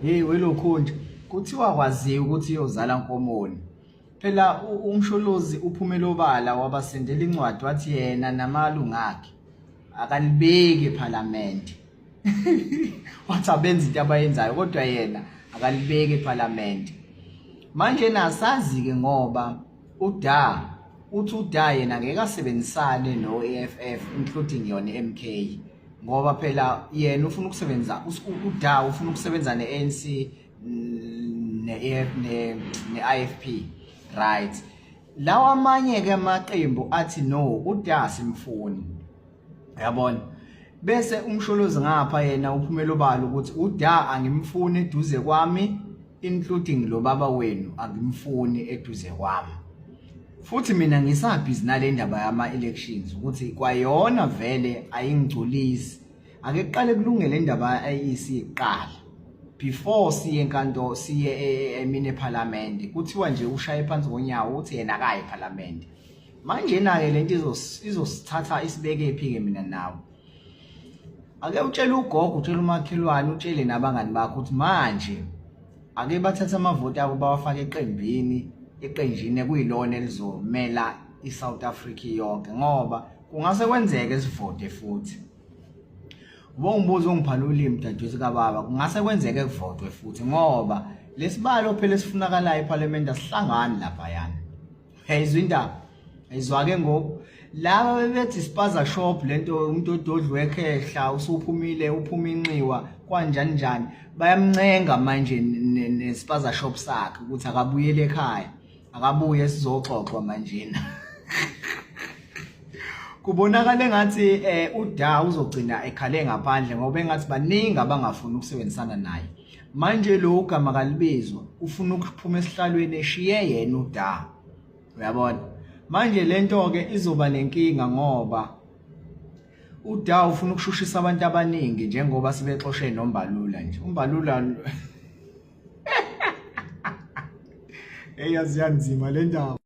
Hey welokhunja, kuthiwa kwaziwa ukuthi iyozala nkomoni. Phela uMsholozi uphumele obala wabasendela incwadi wathi yena namalungu akhe akalibeki ePhalamende. Wathi abenza into abayenzayo kodwa yena akalibeki ePhalamende. Manje nasazi-ke ngoba uDa uthi uDa yena ngeke asebenzisane no-EFF including yona i-MK ngoba phela yena ufuna ukusebenza uDa ufuna ukusebenza ne-ANC ne-IFP right. Lawa amanye ke amaqembu athi no uDa simfuni, uyabona. Bese uMsholozi ngapha yena uphumela obala ukuthi uDa angimfuni eduze kwami, including lo baba wenu angimfuni eduze kwami. Futhi mina ngisabhizi nale ndaba yama-elections ukuthi kwayona vele ayingigculisi. Ake kuqale kulungele indaba ya-IEC kuqala before siye enkantolo, siye emini ephalamende. Kuthiwa nje ushaye phansi ngonyawo uthi yena akayi ephalamende. Manje na-ke lento izosithatha isibeke phi-ke mina nawe? Ake utshele ugogo, utshele umakhelwane, utshele nabangani bakho ukuthi manje ake bathathe amavoti abo bawafake eqembini, eqenjini ekuyilona elizomela i-South Africa yonke, ngoba kungase kwenzeke sivote futhi. Ubongibuza ungiphala ulimi dadewethu kababa, kungase kwenzeke kuvotwe futhi ngoba lesibalo phela esifunakalayo eParliament asihlangani laphayana. Uyayizwa indaba? Ayizwa-ke ngoku. Laba bebethi spaza shop lento umuntu ododla wekhehla usuphumile uphuma inxiwa kwanjani njani, bayamncenga manje nespaza shop sakhe ukuthi akabuyele ekhaya, akabuye sizoxoxwa manjena. Kubonakala engathi uDa uzogcina ekhale ngaphandle ngoba engathi baningi abangafuni ukusebenzisana naye. Manje lo gama kalibizwa ufuna ukuphuma esihlalweni eshiye yena uDa. Uyabona? Manje lento ke izoba nenkinga ngoba uDa ufuna ukushushisa abantu abaningi njengoba sebexoshe noMbalula nje. UMbalula Hey yazi yanzima le ndaba.